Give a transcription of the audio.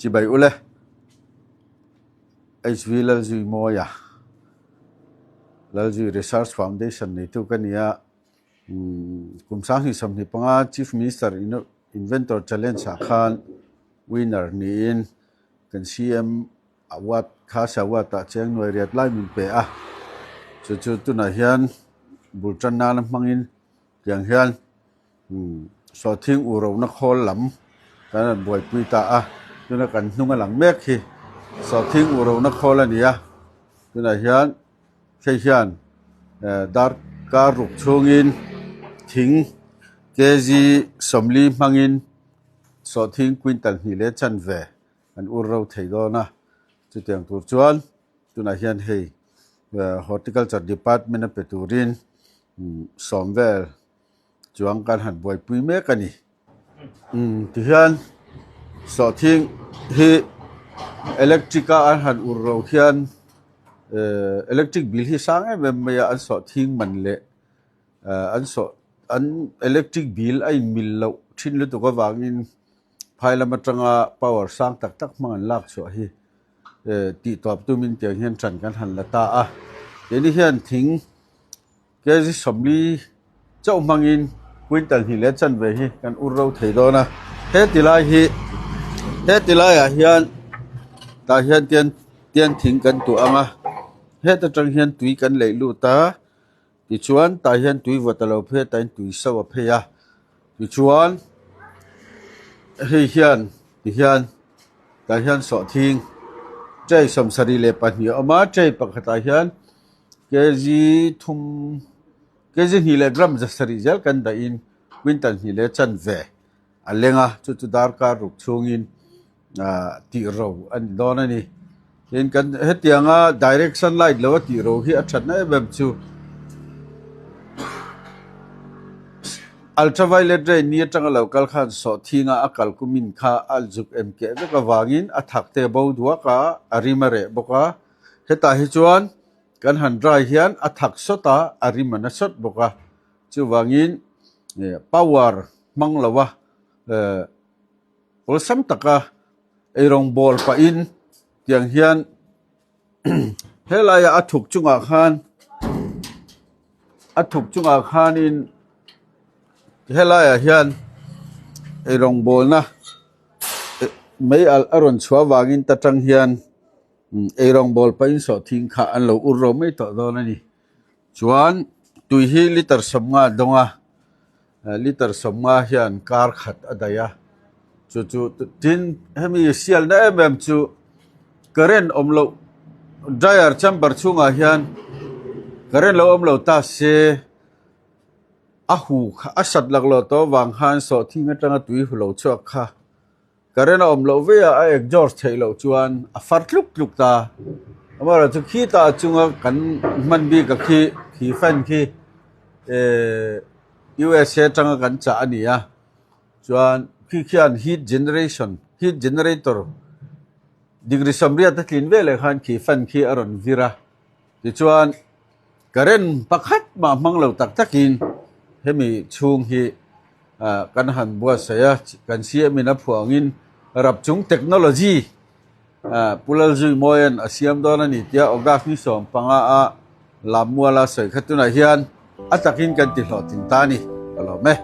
Chibai ule HV Lalzuimawia Lalzui Research Foundation neitu ka ni a, kum 2025 Chief Minister Inventor Challenge ah khan winner niin kan CM Award kha Award ah cheng nuai riat lai min pe a, chu chu tunah hian bul tan nana hmangin tiang hian Sawhthing u rohna khawl lam kan rawn buaipui ta a, tuna kan hnung a lang mek hi sawhthing u rohna khawl a ni a, tunah hian hei hian darkar ruk chhungin thing kg 40 hmangin sawhthing quintal hnih leh chanve an ur ro thei dawn a, chutiang tur chuan tunah hian hei horticulture department a pe turin sawm vel chuang kan han buaipui mek a ni. Umm tihian sawhthing hi electric a an han ur loh hian ehh electric bill hi sang em em mai a an sawhthing man leh ehh an sawh an electric bill a inmil loh thin lutuk avangin phai lam atanga power sang tak tak hmang an lak chhuah hi ehh tih tawp tumin tiang hian ṭan kan han la ta a keini hian thing Kg 40 chauh hmangin quintal hnih leh chanve hi kan ur ro thei dawn a, he ti lai hi he ti laiah hian tah hian tian tian thing kan tuah ang a, heta tang hian tui kan leih lut a, tichuan tah hian tui vawt a lo phei a tah hian tui so a phei a, tichuan hei hian tihian tah hian sawhthing tray 72 a awm a, tray pakhatah hian. Kg thum kg hnih leh gram 700 zel kan dahin quintal hnih leh chanve a leng a, chu chu darkar ruk chhungin ah tih ro a ni dawn a ni. Tin kan hetianga direct sunlight lo a tih ro hi a thatna em em chu ultraviolet ray ni atanga lo kal khan sawhthinga a kal kumin kha a zuk em keh vek avangin a thak te bo duak a, a rim a reh bawk a. Hetah hi chuan kan han dry hian a thak sawt a, a rim a na sawt bawk a. Chuvangin power hmang lo a, awlsam taka eirawng bawl pahin tiang hian helaia a thuk chungah khan a thuk chungah khanin helaiah hian eirawng bawlna mei alh a rawn chhuah avangin ta tang hian. Eirawng bawl pahin sawhthing kha an lo ur ro mai tawh dawn a ni. Chuan tui hi litre 50 a dawng a, litre 50 hian kar khat a daih a. Chu chu tin hemi sialna em em chu current awm loh dryer chamber chhungah hian current lo awm lo ta se a hu kha a sat laklawh tawh avang khan sawhthing atanga tui hu lo chhuak kha. Current a awm loh vei a, a exhaust theih loh chuan a far tluk tluk ta. Amaherawhchu chu khi ta chunga kan hman bik a khi, khi fan khi eh USA atanga kan chah a ni a. Chuan khi khian heat generation, heat generator degree 80 a tlin veleh khan khi fan khi a rawn vir a. Tichuan current pakhat mah hmang lo tak takin hemi chhung hi kan han buatsaih a, kan CM in a phuah angin Rapchung Technology Pu Lalzuimawia'n a siam dawn a ni tia August ni 15 a Lammuala sawi kha tunah hian a takin kan ti hlawhtling ta a ni, ka lawm e.